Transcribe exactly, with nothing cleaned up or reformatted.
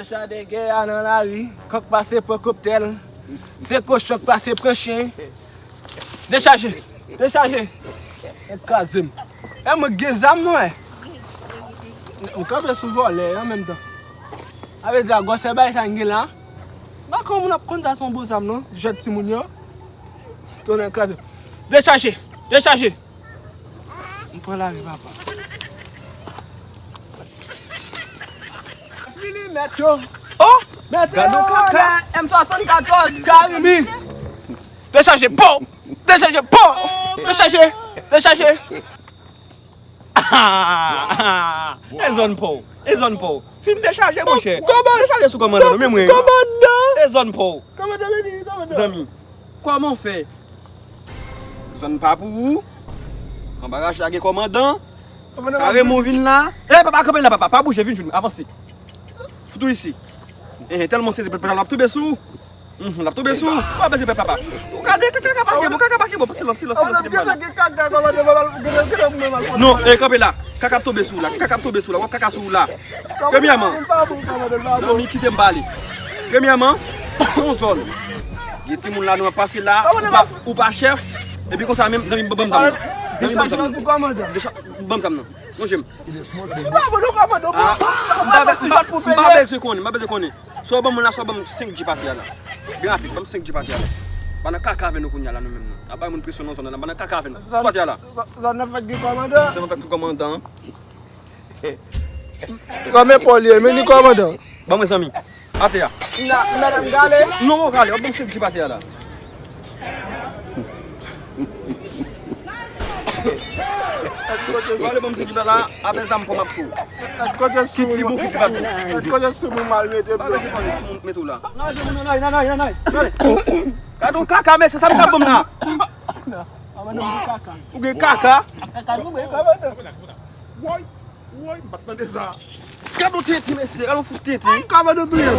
Chadè gè a nan lari, kòk pase pran kòktèl, se kochon k pase pran chen. Dechaje! Dechaje! Nèg kraze m. E mwen gen zam mwen. M kanpe sou vòlè an menm tan. A vle di a gwosè bagay sa n gen la. M pa konn moun ap konn sa se yon bon zam non. Jwèt timoun yo. Tonnè kraze m. Dechaje! Dechaje! M pran lari papa. Fini mèt yo. Oh! Mèt yo! Gade yon kaka! M swasannkatòz Karimi! Dechaje, pow! Dechaje, pow! Dechaje! Dechaje! E zòn pow! E zòn pow! Fin dechaje, monchè! Dechaje sou kòmandan nou, men mwen! Kòmandan! E zòn pow! Kòmandan vini, kòmandan! Zanmi, kòman w fè? Zòn pa pou ou. Anba rach la gen kòmandan. Kòmandan pa pou ou. Kare mou vin la. E papa, kanpe la, papa. Pa bouje, vin jwenn mwen. Avanse. Fout ou isi. Ehe, tèlman sezi, pèp la ap tonbe sou ou. Mhm, l ap tonbe sou ou. Pa bezwen pè papa. Ou gade, kaka pa gen bon, kaka pa gen bon. Silans, silans, silans, kite m pale. Non, e kanpe la. Kaka ap tonbe sou ou la. Kaka ap tonbe sou ou la. W ap kaka sou ou la. Premyèman, zanmi, kite m pale. Premyèman, yon zòn. Gen timoun la nou ap pase la, ou pa, ou pa chèf. Epi konsa menm, zanmi, ban m zam nan. Zanmi, ban m zam nan. Decha-, ban m zam nan. Lonje m. Ah, m pa be-, m pa, m pa bezwen konnen, m pa bezwen konnen. Swa w ban m la, swa w ban m senk djip atè a la. Byen rapid, ban m senk djip atè a la. Pa nan kaka avè nou kounye a la, nou menm nan. N ap bay moun presyon nan zòn nan, pa nan kaka avè nou. Sou atè a la. Zòn nan fèk gen kòmandan. Zòn nan fèk gen kòmandan. Kòm epòl ye, men ni kòmandan. Ban mwen zanmi. Atè a. Nan, nan, nan, gale. Non, w gale, w ap ban m senk djip atè a la. Gale, ban m senk djip la, apre sa m pran m ap tou. Kit li bon, kit li pa t bon. Kote sou moun mal mete. Pa bezwen konnen sou moun mete w la. Nan, se moun nan, nan, nan, nan, nan. Gade yon kaka, men se sa, sa bon la. Ou gen kaka? Kaka sou mwen, kaka. Woy, woy, m pa t tande sa. Gade yon tenten, mesye, gade yon fout tenten. Kaka touye.